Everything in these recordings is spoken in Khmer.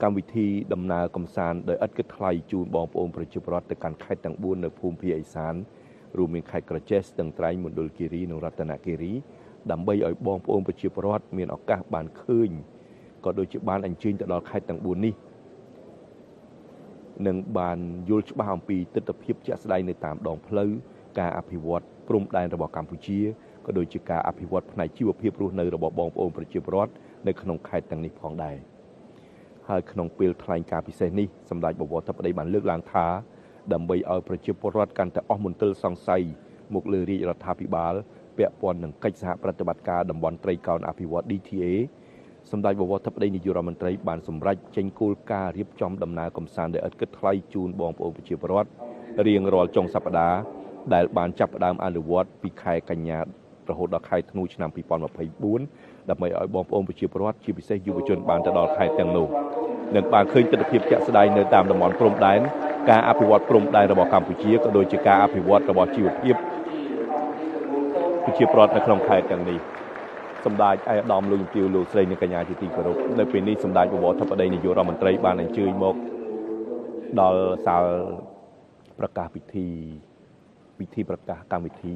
កម្មវិធីដំណើរកម្សាន្តដោយឥតគិតថ្លៃជូនបងប្អូនប្រជាពលរដ្ឋទៅកាន់ខេត្តទាំង4នៅភូមិភាគឦសានរួមមានខេត្តក្រចេះស្ទឹងត្រែងមណ្ឌលគិរីនិងរតនគិរីដើម្បីឲ្យបងប្អូនប្រជាពលរដ្ឋមានឱកាសបានឃើញក៏ដូចជាបានអញ្ជើញទៅដល់ខេត្តទាំង4នេះនិងបានយល់ច្បាស់អំពីទិដ្ឋភាពជាក់ស្ដែងនៅតាមដងផ្លូវការអភិវឌ្ឍព្រំដែនរបស់កម្ពុជាក៏ដូចជាការអភិវឌ្ឍផ្នែកជីវភាពរស់នៅរបស់បងប្អូនប្រជាពលរដ្ឋនៅក្នុងខេត្តទាំងនេះផងដែរហើយក្នុងពេលថ្លែងការណ៍ពិសេសនេះសម្ដេចបវរធិបតីបានលើកឡើងថាដើម្បីឲ្យប្រជាពលរដ្ឋកាន់តែអស់មន្ទិលសង្ស័យមកលើរាជរដ្ឋាភិបាលពាក់ព័ន្ធនឹងកិច្ចសហប្រតិបត្តិការតំបន់ត្រីកោណអភិវឌ្ឍ DTA សម្ដេចបវរធិបតីនាយករដ្ឋមន្ត្រីបានសម្រេចចេញគោលការណ៍រៀបចំដំណើរកម្សាន្តដោយឥតគិតថ្លៃជូនបងប្អូនប្រជាពលរដ្ឋរៀងរាល់ចុងសប្តាហ៍ដែលបានចាប់ផ្ដើមអនុវត្តពីខែកញ្ញារហូតដល់ខែធ្នូឆ្នាំ2024ដើម្បីឲ្យបងប្អូនប្រជាពលរដ្ឋជាពិសេសយុវជនបានទៅដល់ខេត្តទាំងនោះនិងបានឃើញទិដ្ឋភាពជាក់ស្ដែងនៅតាមតំបន់ព្រំដែនការអភិវឌ្ឍព្រំដែនរបស់កម្ពុជាក៏ដូចជាការអភិវឌ្ឍរបស់ជីវភាពប្រជាពលរដ្ឋនៅក្នុងខេត្តទាំងនេះសម្ដេចឯកឧត្តមលោកជំទាវលោកស្រីនិងកញ្ញាជាទីគោរពនៅពេលនេះសម្ដេចបវរធិបតីនាយករដ្ឋមន្ត្រីបានអញ្ជើញមកដល់សាលប្រកាសពិធីប្រកាសកម្មវិធី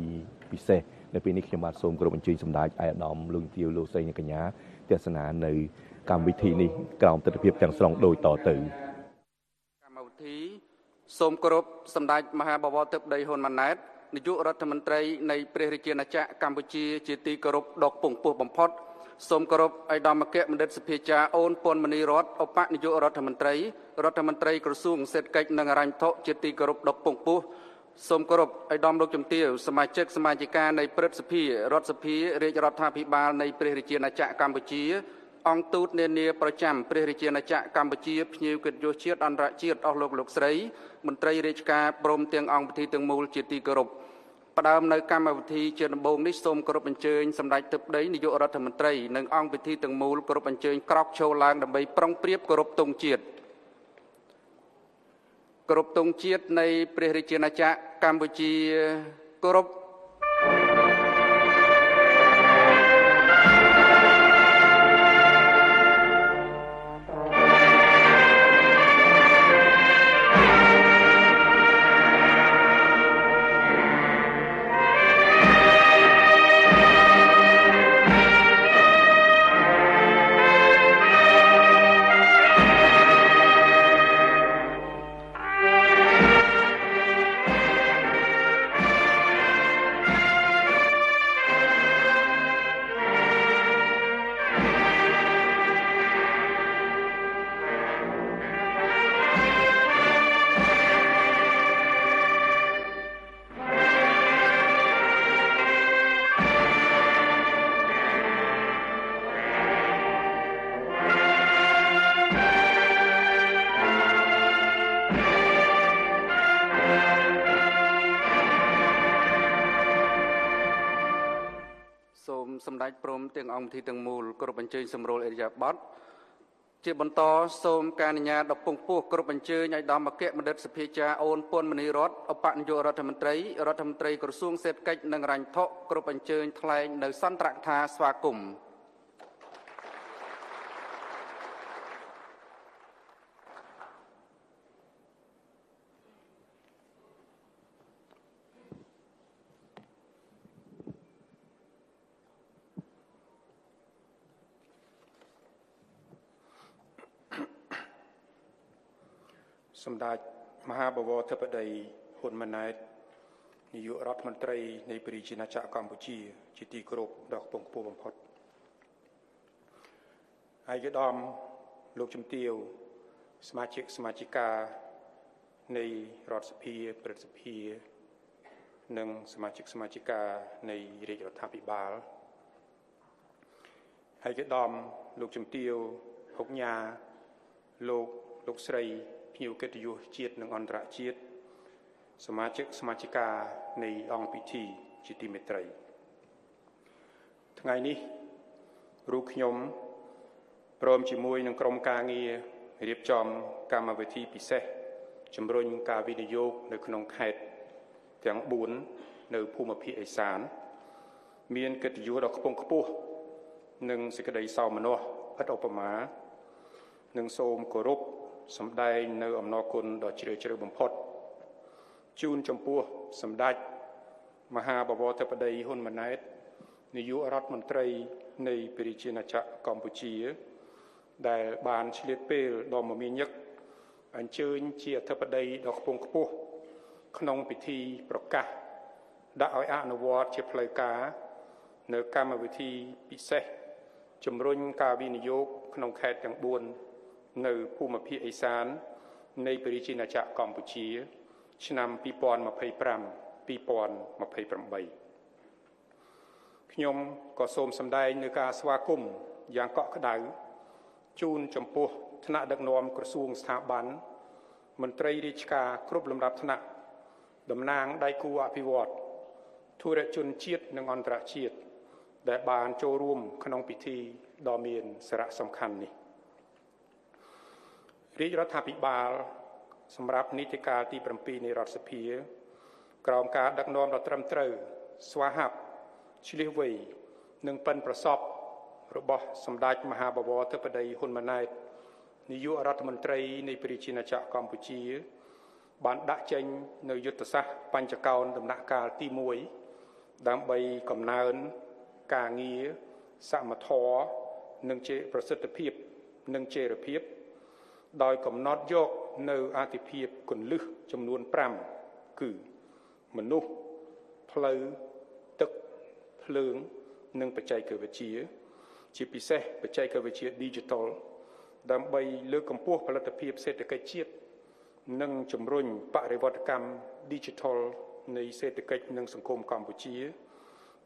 ពិសេសនៅពេលនេះខ្ញុំបាទសូមគោរពអញ្ជើញសម្ដេចឯកឧត្តមលោកជំទាវលោកស្រីនិងកញ្ញាទស្សនានៅកម្មវិធីនេះក្រោមទិដ្ឋភាពទាំងស្រុងដូចតទៅកម្មវិធីសូមគោរពសម្ដេចមហាបវរធិបតីហ៊ុនម៉ាណែតនាយករដ្ឋមន្ត្រីនៃព្រះរាជាណាចក្រកម្ពុជាជាទីគោរពដ៏ខ្ពង់ខ្ពស់បំផុតសូមគោរពឯកឧត្តមអគ្គបណ្ឌិតសភាចារ្យអូនពន្ធមនីរតឧបនាយករដ្ឋមន្ត្រីរដ្ឋមន្ត្រីក្រសួងសេដ្ឋកិច្ចនិងហិរញ្ញវត្ថុជាទីគោរពដ៏ខ្ពង់ខ្ពស់សូមគោរពឯកឧត្តមលោកជំទាវសមាជិកសមាជិកានៃព្រឹទ្ធសភារដ្ឋសភារាជរដ្ឋាភិបាលនៃព្រះរាជាណាចក្រកម្ពុជាអង្គទូតនានាប្រចាំព្រះរាជាណាចក្រកម្ពុជាភ្ញៀវកិត្តិយសជាតិអន្តរជាតិអស់លោកលោកស្រីមន្ត្រីរាជការព្រមទាំងអង្គពិធីទាំងមូលជាទីគោរពផ្ដើមនៅកម្មវិធីជាដំបូងនេះសូមគោរពអញ្ជើញសម្ដេចធិបតីនាយករដ្ឋមន្ត្រីនិងអង្គពិធីទាំងមូលគោរពអញ្ជើញក្រោកឈរឡើងដើម្បីប្រុងប្រៀបគោរពទង់ជាតិគោរពទង់ជាតិនៃព្រះរាជាណាចក្រកម្ពុជាគោរពសម្ដេចព្រមទាំងអង្គពិធីទាំងមូលគោរពអញ្ជើញសម្រួលឥរិយាបថជាបន្តសូមការអនុញ្ញាតដល់ពងពោះគោរពអញ្ជើញឲ្យដល់អគ្គបណ្ឌិតសភាចារ្យអូនពន្ធមនីរតឧបនាយករដ្ឋមន្ត្រីរដ្ឋមន្ត្រីក្រសួងសេដ្ឋកិច្ចនិងហិរញ្ញវត្ថុគោរពអញ្ជើញថ្លែងនៅសន្ទរកថាស្វាគមន៍សម្ដេចមហាបវរធិបតីហ៊ុនម៉ាណែតនាយករដ្ឋមន្ត្រីនៃព្រះរាជាណាចក្រកម្ពុជាជាទីគោរពដ៏ខ្ពង់ខ្ពស់បំផុតឯកឧត្តមលោកជំទាវសមាជិកសមាជិកានៃរដ្ឋសភាព្រឹទ្ធសភានិងសមាជិកសមាជិកានៃរាជរដ្ឋាភិបាលឯកឧត្តមលោកជំទាវហុកញ៉ាលោកស្រីភ្ញៀវកិត្តិយសជាតិនិងអន្តរជាតិសមាជិកសមាជិកានៃអង្គពិធីជាទីមេត្រីថ្ងៃនេះរូបខ្ញុំព្រមជាមួយនឹងក្រុមការងាររៀបចំកម្មវិធីពិសេសជំរុញការវិនិយោគនៅក្នុងខេត្តទាំង4នៅភូមិភាគឦសានមានកិត្តិយសដ៏ខ្ពង់ខ្ពស់និងសេចក្តីសោមនស្សឥតឧបមា និងសូមគោរពសម្ដែងនៅអំណរគុណដ៏ជ្រាលជ្រៅបំផុតជូនចំពោះសម្ដេចមហាបវរធិបតីហ៊ុនម៉ាណែតនាយករដ្ឋមន្ត្រីនៃព្រះរាជាណាចក្រកម្ពុជាដែលបានឆ្លៀតពេលដ៏មមាញឹកអញ្ជើញជាអធិបតីដ៏ខ្ពង់ខ្ពស់ក្នុងពិធីប្រកាសដាក់ឲ្យអនុវត្តជាផ្លូវការនៅកម្មវិធីពិសេសជំរុញការវិនិយោគក្នុងខេត្តទាំង4នៅភូមិភាគឦសាននៃព្រះរាជាណាចក្រកម្ពុជាឆ្នាំ2025 2028ខ្ញុំក៏សូមសម្ដែងនៅការស្វាគមន៍យ៉ាងកក់ក្ដៅជូនចំពោះថ្នាក់ដឹកនាំក្រសួងស្ថាប័នមន្ត្រីរាជការគ្រប់លំដាប់ថ្នាក់តំណាងដៃគូអភិវឌ្ឍធុរជនជាតិនិងអន្តរជាតិដែលបានចូលរួមក្នុងពិធីដ៏មានសារៈសំខាន់នេះរាជរដ្ឋាភិបាលសម្រាប់នីតិកាលទី7នៃរដ្ឋសភាក្រោមការដឹកនាំដ៏ត្រឹមត្រូវស្វាហាប់ឆ្លៀសវៃនិងប៉ិនប្រសប់របស់សម្ដេចមហាបវរធិបតីហ៊ុនម៉ាណែតនាយករដ្ឋមន្ត្រីនៃព្រះរាជាណាចក្រកម្ពុជាបានដាក់ចេញនៅយុទ្ធសាស្ត្របញ្ចកោណដំណាក់កាលទី1ដើម្បីកំណើនការងារសមធម៌និងជាប្រសិទ្ធភាពនិងចីរភាពដោយកំណត់យកនៅអាទិភាពគន្លឹះចំនួន5គឺមនុស្សផ្លូវទឹកភ្លើងនិងបច្ចេកវិទ្យាជាពិសេសបច្ចេកវិទ្យា Digital ដើម្បីលើកកម្ពស់ផលិតភាពសេដ្ឋកិច្ចជាតិនិងជំរុញបរិវត្តកម្ម Digital នៃសេដ្ឋកិច្ចនិងសង្គមកម្ពុជា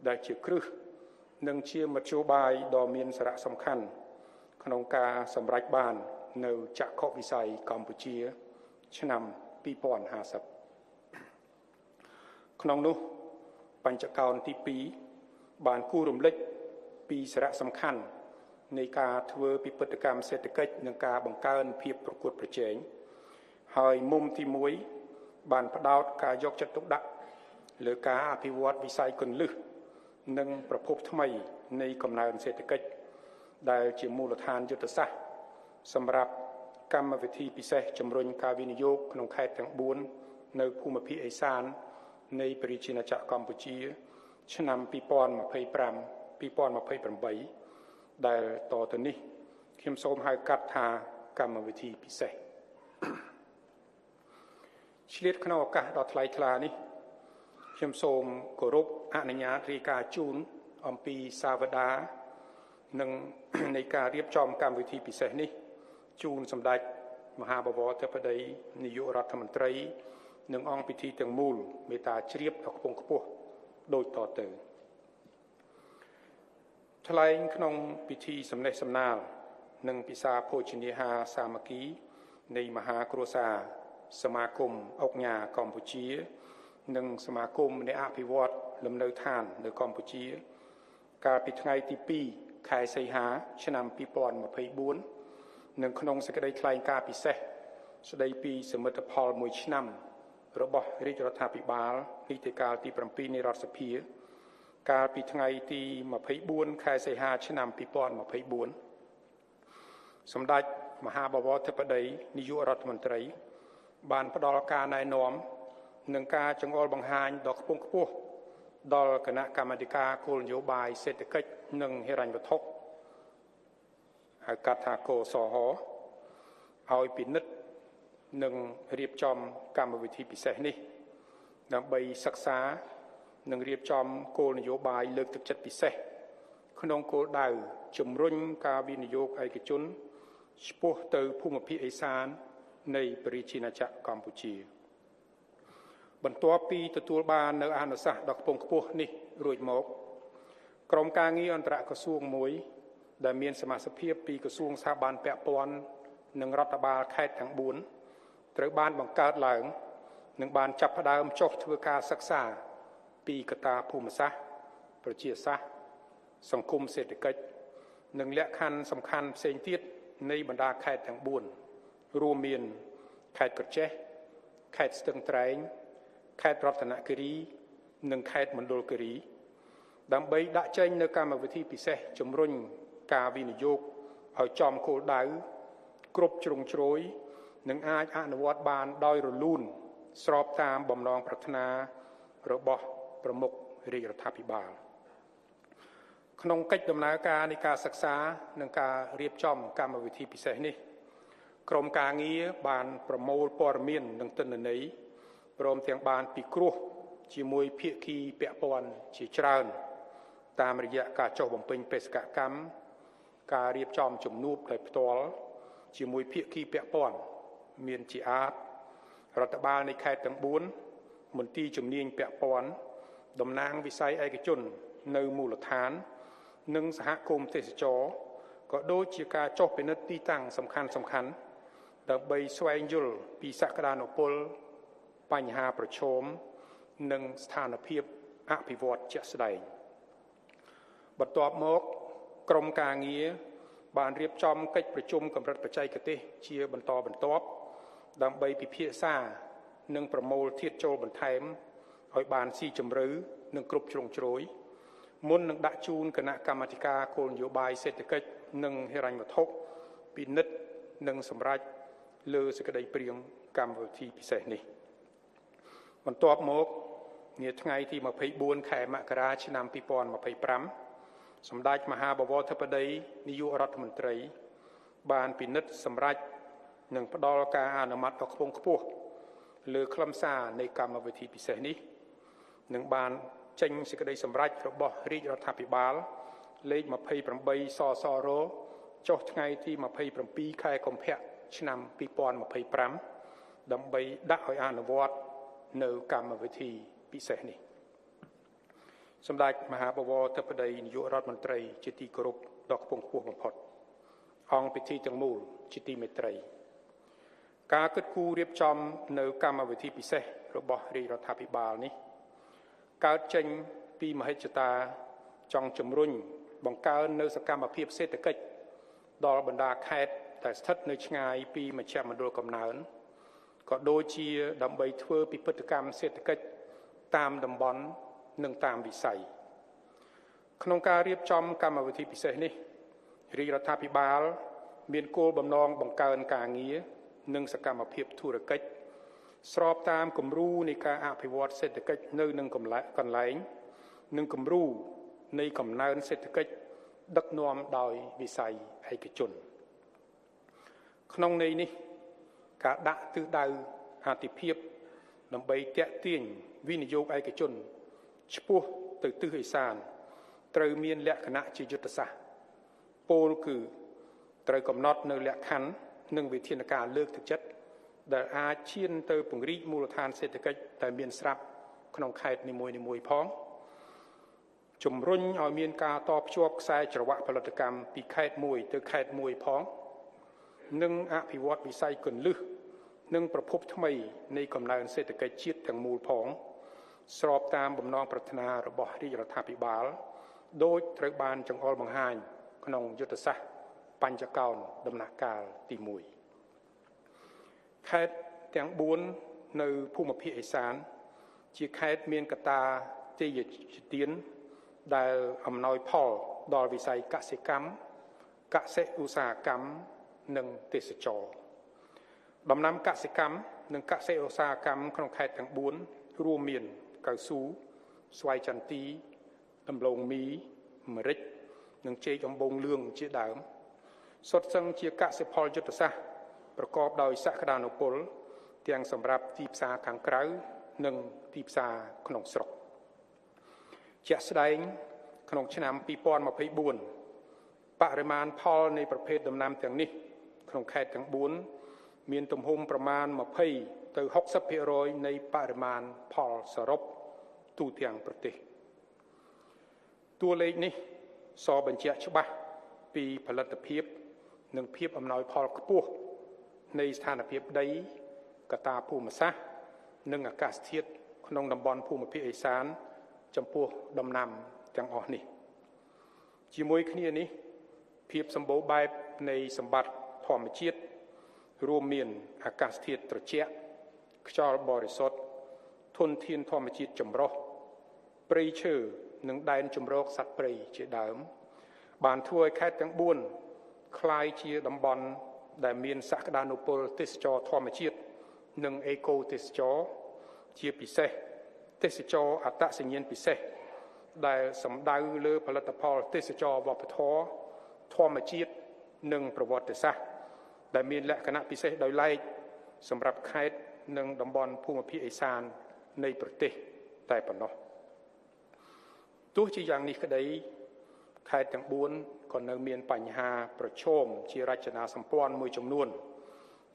ដែលជាគ្រឹះនិងជាមធ្យោបាយដ៏មានសារៈសំខាន់ក្នុងការសម្រេចបាននៅចក្ខុវិស័យកម្ពុជាឆ្នាំ2050ក្នុងនោះបញ្ចកោណទី2បានគូរំលេចពីសារៈសំខាន់នៃការធ្វើពិពិធកម្មសេដ្ឋកិច្ចនិងការបង្កើនភាពប្រកួតប្រជែងហើយមុំទី1បានផ្ដោតការយកចិត្តទុកដាក់លើការអភិវឌ្ឍវិស័យគន្លឹះនិងប្រភពថ្មីនៃកំណើនសេដ្ឋកិច្ចដែលជាមូលដ្ឋានយុទ្ធសាស្ត្រសម្រាប់កម្មវិធីពិសេសជំរុញការវិនិយោគក្នុងខេត្តទាំង4នៅភូមិភាគឦសាននៃព្រះរាជាណាចក្រកម្ពុជាឆ្នាំ2025 2028ដែលតទៅនេះខ្ញុំសូមហៅកាត់ថាកម្មវិធីពិសេសឆ្លៀតក្នុងឱកាសដ៏ថ្លៃថ្លានេះខ្ញុំសូមគោរពអនុញ្ញាតរាយការណ៍ជូនអំពីសាវតានិងនៃការរៀបចំកម្មវិធីពិសេសនេះជូនសម្ដេចមហាបវរធិបតីនាយករដ្ឋមន្ត្រីនិងអង្គពិធីទាំងមូលមេត្តាជ្រាបដ៏ខ្ពង់ខ្ពស់ដូចតទៅថ្លែងក្នុងពិធីសំណេះសំណាលនិងពិសាភោជនាហារសាមគ្គីនៃមហាគ្រួសារសមាគមឧកញ៉ាកម្ពុជានិងសមាគមអ្នកអភិវឌ្ឍលំនៅឋាននៅកម្ពុជាកាលពីថ្ងៃទី2ខែសីហាឆ្នាំ2024និងក្នុងសេចក្តីថ្លែងការណ៍ពិសេសស្តីពីសមិទ្ធផលមួយឆ្នាំរបស់រាជរដ្ឋាភិបាលនីតិកាលទី7នៃរដ្ឋសភាកាលពីថ្ងៃទី24ខែសីហាឆ្នាំ2024សម្ដេចមហាបវរធិបតីនាយករដ្ឋមន្ត្រីបានផ្ដល់ការណែនាំនិងការចង្អុលបង្ហាញដ៏ខ្ពង់ខ្ពស់ដល់គណៈកម្មាធិការគោលនយោបាយសេដ្ឋកិច្ចនិងហិរញ្ញវត្ថុហៅកាត់ថាកសហឲ្យពិនិត្យនិងរៀបចំកម្មវិធីពិសេសនេះដើម្បីសិក្សានិងរៀបចំគោលនយោបាយលើកទឹកចិត្តពិសេសក្នុងគោលដៅជំរុញការវិនិយោគឯកជនឆ្ពោះទៅភូមិភាគឦសាននៃព្រះរាជាណាចក្រកម្ពុជាបន្ទាប់ពីទទួលបាននៅអនុសាសន៍ដ៏ខ្ពង់ខ្ពស់នេះរួចមកក្រុមការងារអន្តរក្រសួងមួយដែលមានសមាជិកភាពពីក្រសួងស្ថាប័នពាក់ព័ន្ធនិងរដ្ឋបាលខេត្តទាំង4ត្រូវបានបង្កើតឡើងនិងបានចាប់ផ្ដើមចុះធ្វើការសិក្សាពីកត្តាភូមិសាស្ត្រប្រជាសាស្ត្រសង្គមសេដ្ឋកិច្ចនិងលក្ខខណ្ឌសំខាន់ផ្សេងទៀតនៃបណ្ដាខេត្តទាំង4រួមមានខេត្តក្រចេះខេត្តស្ទឹងត្រែងខេត្តរតនគិរីនិងខេត្តមណ្ឌលគិរីដើម្បីដាក់ចេញនៅកម្មវិធីពិសេសជំរុញការវិនិយោគឲ្យចំគោលដៅ គ្រប់ជ្រុងជ្រោយនិងអាចអនុវត្តបានដោយរលូនស្របតាមបំណងប្រាថ្នារបស់ប្រមុខរាជរដ្ឋាភិបាលក្នុងកិច្ចដំណើរការនៃការសិក្សានិងការរៀបចំកម្មវិធីពិសេសនេះក្រុមការងារបានប្រមូលព័ត៌មាននិងទិន្នន័យព្រមទាំងបានពិគ្រោះជាមួយភាគីពាក់ព័ន្ធជាច្រើនតាមរយៈការចុះបំពេញបេសកកម្មការរៀបចំជំនួបដោយផ្ទាល់ជាមួយភាគីពាក់ព័ន្ធមានជាអាទិរដ្ឋបាលនៃខេត្តទាំង4មន្ទីរជំនាញពាក់ព័ន្ធតំណាងវិស័យឯកជននៅមូលដ្ឋាននិងសហគមន៍ទេសចរក៏ដូចជាការចុះពិនិត្យទីតាំងសំខាន់ៗដើម្បីស្វែងយល់ពីសក្តានុពលបញ្ហាប្រឈមនិងស្ថានភាពអភិវឌ្ឍជាក់ស្ដែងបន្ទាប់មកក្រុមការងារបានរៀបចំកិច្ចប្រជុំកម្រិតបច្ចេកទេសជាបន្តបន្ទាប់ដើម្បីពិភាក្សានិងប្រមូលធាតុចូលបន្ថែមឲ្យបានស៊ីជម្រៅនិងគ្រប់ជ្រុងជ្រោយមុននឹងដាក់ជូនគណៈកម្មាធិការគោលនយោបាយសេដ្ឋកិច្ចនិងហិរញ្ញវត្ថុពិនិត្យនិងសម្រេចលើសេចក្តីព្រាងកម្មវិធីពិសេសនេះបន្ទាប់មកនាថ្ងៃទី24ខែមករាឆ្នាំ2025សម្ដេចមហាបវរធិបតីនាយករដ្ឋមន្ត្រីបានពិនិត្យសម្រេចនិងផ្ដល់ការអនុម័តដ៏ខ្ពង់ខ្ពស់លើខ្លឹមសារនៃកម្មវិធីពិសេសនេះនិងបានចេញសេចក្តីសម្រេចរបស់រាជរដ្ឋាភិបាលលេខ28សសរចុះថ្ងៃទី27ខែកុម្ភៈឆ្នាំ2025ដើម្បីដាក់ឲ្យអនុវត្តនៅកម្មវិធីពិសេសនេះសម្ដេចមហាបវរធិបតីនាយករដ្ឋមន្ត្រីជាទីគោរពដ៏ខ្ពង់ខ្ពស់បំផុតអង្គពិធីទាំងមូលជាទីមេត្រីការគិតគូររៀបចំនៅកម្មវិធីពិសេសរបស់រាជរដ្ឋាភិបាលនេះកើតចេញពីមហិច្ឆតាចង់ជំរុញបង្កើននៅសកម្មភាពសេដ្ឋកិច្ចដល់បណ្ដាខេត្តដែលស្ថិតនៅឆ្ងាយពីមជ្ឈមណ្ឌលកំណើនក៏ដូចជាដើម្បីធ្វើពិពិធកម្មសេដ្ឋកិច្ចតាមតំបន់និងតាមវិស័យក្នុងការរៀបចំកម្មវិធីពិសេសនេះរាជរដ្ឋាភិបាលមានគោលបំណងបង្កើនការងារនិងសកម្មភាពធុរកិច្ចស្របតាមគំរូនៃការអភិវឌ្ឍសេដ្ឋកិច្ចនៅនឹងកន្លែងនិងគំរូនៃកំណើនសេដ្ឋកិច្ចដឹកនាំដោយវិស័យឯកជនក្នុងន័យនេះការដាក់ទិសដៅអាទិភាពដើម្បីទាក់ទាញវិនិយោគឯកជនឆ្ពោះទៅទិសឦសានត្រូវមានលក្ខណៈជាយុទ្ធសាស្ត្រពោលគឺត្រូវកំណត់នៅលក្ខខណ្ឌនិងវិធានការលើកទឹកចិត្តដែលអាចឈានទៅពង្រីកមូលដ្ឋានសេដ្ឋកិច្ចដែលមានស្រាប់ក្នុងខេត្តនីមួយៗផងជំរុញឲ្យមានការតភ្ជាប់ខ្សែច្រវាក់ផលិតកម្មពីខេត្តមួយទៅខេត្តមួយផងនិងអភិវឌ្ឍវិស័យគន្លឹះនិងប្រភពថ្មីនៃកំណើនសេដ្ឋកិច្ចជាតិទាំងមូលផងស្របតាមបំណងប្រាថ្នារបស់រាជរដ្ឋាភិបាលដោយត្រូវបានចង្អុលបង្ហាញក្នុងយុទ្ធសាស្ត្របញ្ចកោណដំណាក់កាលទី1ខេត្តទាំង4នៅភូមិភាគឦសានជាខេត្តមានកត្តាទេយទានដែលអំណោយផលដល់វិស័យកសិកម្មកសិឧស្សាហកម្មនិងទេសចរដំណាំកសិកម្មនិងកសិឧស្សាហកម្មក្នុងខេត្តទាំង4រួមមានកៅស៊ូស្វាយចន្ទីដំឡូងមីម្រេចនិងចេកអំបូងលឿងជាដើមសុទ្ធសឹងជាកសិផលយុទ្ធសាស្ត្រប្រកបដោយសក្តានុពលទាំងសម្រាប់ទីផ្សារខាងក្រៅនិងទីផ្សារក្នុងស្រុកជាក់ស្ដែងក្នុងឆ្នាំ2024បរិមាណផលនៃប្រភេទដំណាំទាំងនេះក្នុងខេត្តទាំង4មានទំហំប្រមាណ20ទៅ60%នៃបរិមាណផលសរុបទូទាំងប្រទេសតួលេខនេះសបញ្ជាក់ច្បាស់ពីផលិតភាពនិងភាពអំណោយផលខ្ពស់នៃស្ថានភាពដីកត្តាភូមិសាស្ត្រនិងអាកាសធាតុក្នុងតំបន់ភូមិភាគឦសានចំពោះដំណាំទាំងអស់នេះជាមួយគ្នានេះភាពសម្បូរបែបនៃសម្បត្តិធម្មជាតិរួមមានអាកាសធាតុត្រជាក់ខ្យល់បរិសុទ្ធធនធានធម្មជាតិចម្រុះព្រៃឈើនិងដែនជម្រកសត្វព្រៃជាដើមបានធ្វើឲ្យខេត្តទាំង4ក្លាយជាតំបន់ ដែលមានសក្តានុពលទេសចរធម្មជាតិនិងអេកូទេសចរជាពិសេសទេសចរអត្តសញ្ញាណពិសេសដែលសំដៅលើផលិតផលទេសចរវប្បធម៌ធម្មជាតិនិងប្រវត្តិសាស្ត្រដែលមានលក្ខណៈពិសេសដោយឡែកសម្រាប់ខេត្តនិងតំបន់ភូមិភាគឦសាននៃប្រទេសតែប៉ុណ្ណោះទោះជាយ៉ាងនេះក្តីខេត្តទាំង4ក៏នៅមានបញ្ហាប្រឈមជារចនាសម្ព័ន្ធមួយចំនួន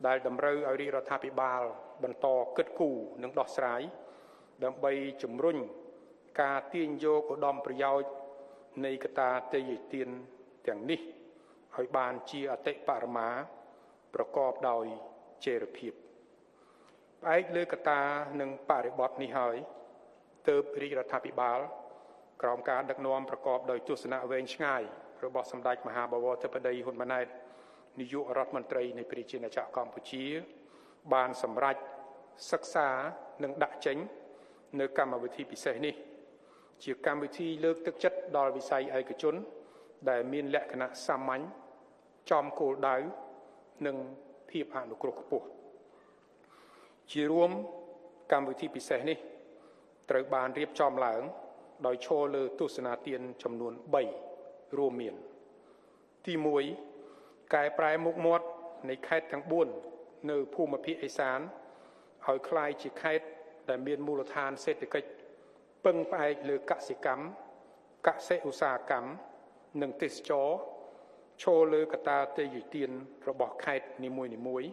ដែលតម្រូវឲ្យរាជរដ្ឋាភិបាលបន្តគិតគូរនិងដោះស្រាយដើម្បីជំរុញការទាញយកឧត្តមប្រយោជន៍នៃកត្តាទេយ្យទានទាំងនេះឲ្យបានជាអតិបរមាប្រកបដោយចីរភាពផ្អែកលើកត្តានិងបរិបទនេះហើយទើបរាជរដ្ឋាភិបាលក្រោមការដឹកនាំប្រកបដោយទស្សនៈវែងឆ្ងាយរបស់សម្ដេចមហាបវរធិបតីហ៊ុនម៉ាណែតនាយករដ្ឋមន្ត្រីនៃប្រជាណាចក្រកម្ពុជាបានសម្រេចសិក្សានិងដាក់ចេញនៅកម្មវិធីពិសេសនេះជាកម្មវិធីលើកទឹកចិត្តដល់វិស័យឯកជនដែលមានលក្ខណៈសាមញ្ញចំគោលដៅនិងភាពអនុគ្រោះខ្ពស់ជារួមកម្មវិធីពិសេសនេះត្រូវបានរៀបចំឡើងដោយឈរលើទស្សនាទានចំនួន3រួមមានទី1កែប្រែមុខមាត់នៃខេត្តទាំង4នៅភូមិភាគឦសានឲ្យក្លាយជាខេត្តដែលមានមូលដ្ឋានសេដ្ឋកិច្ចពឹងផ្អែកលើកសិកម្មកសិឧស្សាហកម្មនិងទេសចរឈរលើកត្តាទេយ្យទានរបស់ខេត្តនីមួយៗ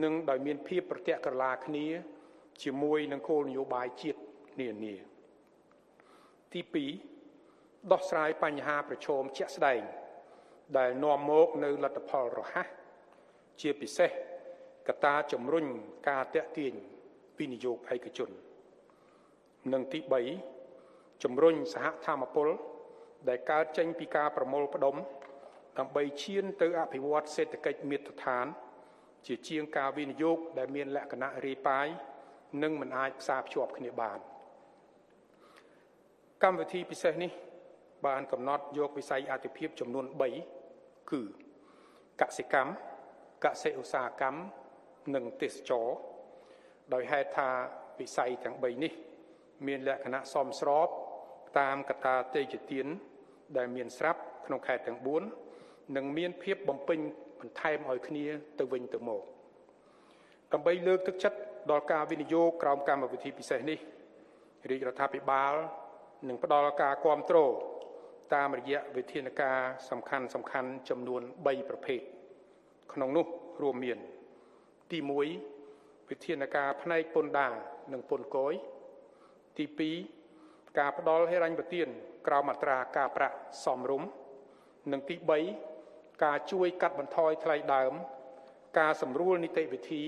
និងដោយមានភាពប្រទាក់ក្រឡាគ្នាជាមួយនឹងគោលនយោបាយជាតិនានាទី2ដោះស្រាយបញ្ហាប្រឈមជាក់ស្ដែងដែលនាំមកនៅលទ្ធផលរហ័សជាពិសេសកត្តាជំរុញការទាក់ទាញវិនិយោគឯកជននិងទី3ជំរុញសហធម្មពលដែលកើតចេញពីការប្រមូលផ្ដុំដើម្បីឈានទៅអភិវឌ្ឍសេដ្ឋកិច្ចមាត្រដ្ឋានជាជាងការវិនិយោគដែលមានលក្ខណៈរាយប៉ាយនិងមិនអាចផ្សារភ្ជាប់គ្នាបានកម្មវិធីពិសេសនេះបានកំណត់យកវិស័យអាទិភាពចំនួន3គឺកសិកម្មកសិឧស្សាហកម្មនិងទេសចរដោយហេតុថាវិស័យទាំង3នេះមានលក្ខណៈសមស្របតាមកត្តាទេយ្យទានដែលមានស្រាប់ក្នុងខេត្តទាំង4និងមានភាពបំពេញបន្ថែមឲ្យគ្នាទៅវិញទៅមកដើម្បីលើកទឹកចិត្តដល់ការវិនិយោគក្រោមកម្មវិធីពិសេសនេះរាជរដ្ឋាភិបាលនឹងផ្ដល់ការគាំទ្រតាមរយៈវិធានការសំខាន់ចំនួន3ប្រភេទក្នុងនោះរួមមានទី1វិធានការផ្នែកពន្ធដារនិងពន្ធគយទី2ការផ្ដល់ហិរញ្ញប្បទានក្រោមអត្រាការប្រាក់សមរម្យនិងទី3ការជួយកាត់បន្ថយថ្លៃដើមការសម្រួលនីតិវិធី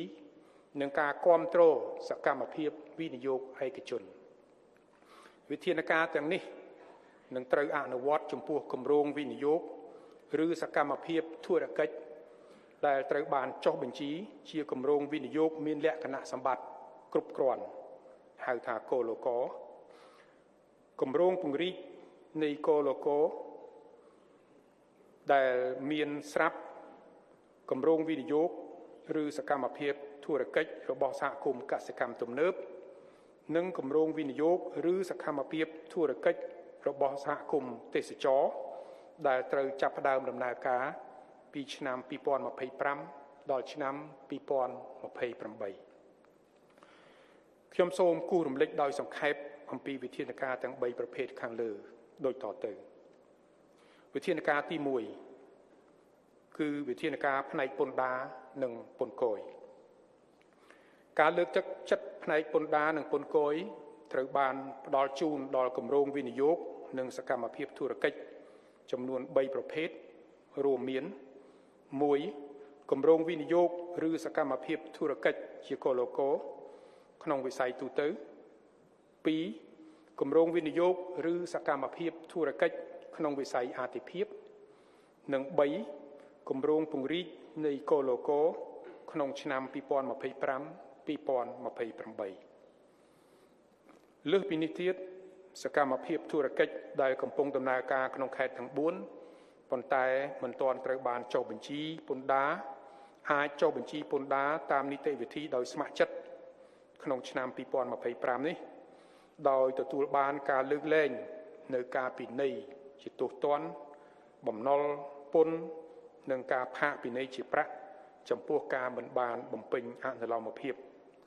និងការគាំទ្រសកម្មភាពវិនិយោគឯកជនវិធានការទាំងនេះនឹងត្រូវអនុវត្តចំពោះគម្រោងវិនិយោគឬសកម្មភាពធុរកិច្ចដែលត្រូវបានចុះបញ្ជីជាគម្រោងវិនិយោគមានលក្ខណៈសម្បត្តិគ្រប់គ្រាន់ហៅថាកលកគម្រោងពង្រីកនៃកលកដែលមានស្រាប់គម្រោងវិនិយោគឬសកម្មភាពធុរកិច្ចរបស់សហគមន៍កសិកម្មទំនើបនិងគម្រោងវិនិយោគឬសកម្មភាពធុរកិច្ចរបស់សហគមន៍ទេសចរដែលត្រូវចាប់ផ្ដើមដំណើរការពីឆ្នាំ2025ដល់ឆ្នាំ2028ខ្ញុំសូមគូសរំលេចដោយសង្ខេបអំពីវិធានការទាំង3ប្រភេទខាងលើដូចតទៅវិធានការទី1គឺវិធានការផ្នែកពន្ធដារនិងពន្ធគយការលើកទឹកចិត្តផ្នែកពន្ធដារនិងពន្ធគយត្រូវបានផ្ដល់ជូនដល់គម្រោងវិនិយោគនិងសកម្មភាពធុរកិច្ចចំនួន3ប្រភេទរួមមាន1គម្រោងវិនិយោគឬសកម្មភាពធុរកិច្ចជាកលកក្នុងវិស័យទូទៅ2គម្រោងវិនិយោគឬសកម្មភាពធុរកិច្ចក្នុងវិស័យអាទិភាពនិង3គម្រោងពង្រីកនៃកលកក្នុងឆ្នាំ2025 2028លើសពីនេះទៀតសកម្មភាពធុរកិច្ចដែលកំពុងដំណើរការក្នុងខេត្តទាំង4ប៉ុន្តែមិនទាន់ត្រូវបានចុះបញ្ជីពន្ធដារ អាចចុះបញ្ជីពន្ធដារតាមនីតិវិធីដោយស្ម័គ្រចិត្តក្នុងឆ្នាំ2025នេះដោយទទួលបានការលើកលែងនៅការពិន័យជាទោសទណ្ឌបំណុលពន្ធនិងការផាកពិន័យជាប្រាក់ចំពោះការមិនបានបំពេញអនុលោមភាព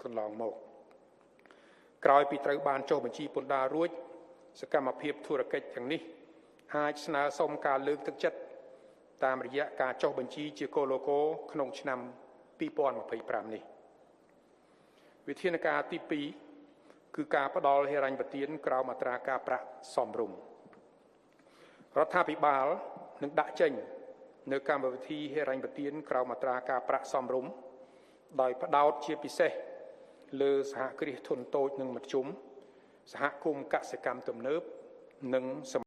កន្លងមកក្រោយពីត្រូវបានចុះបញ្ជីពន្ធដាររួចសកម្មភាពធុរកិច្ចទាំងនេះអាចស្នើសុំការលើកទឹកចិត្តតាមរយៈការចុះបញ្ជីជាកូឡូកូក្នុងឆ្នាំ2025នេះវិធានការទី2គឺការផ្ដល់ហិរញ្ញប្បទានក្រោមអត្រាការប្រាក់សមរម្យរដ្ឋាភិបាលនឹងដាក់ចេញនៅកម្មវិធីហិរញ្ញប្បទានក្រោមអត្រាការប្រាក់សមរម្យដោយផ្ដោតជាពិសេសលើសហគ្រាសធុនតូចនិងមធ្យមសហគមន៍កសិកម្មទំនើបនិងស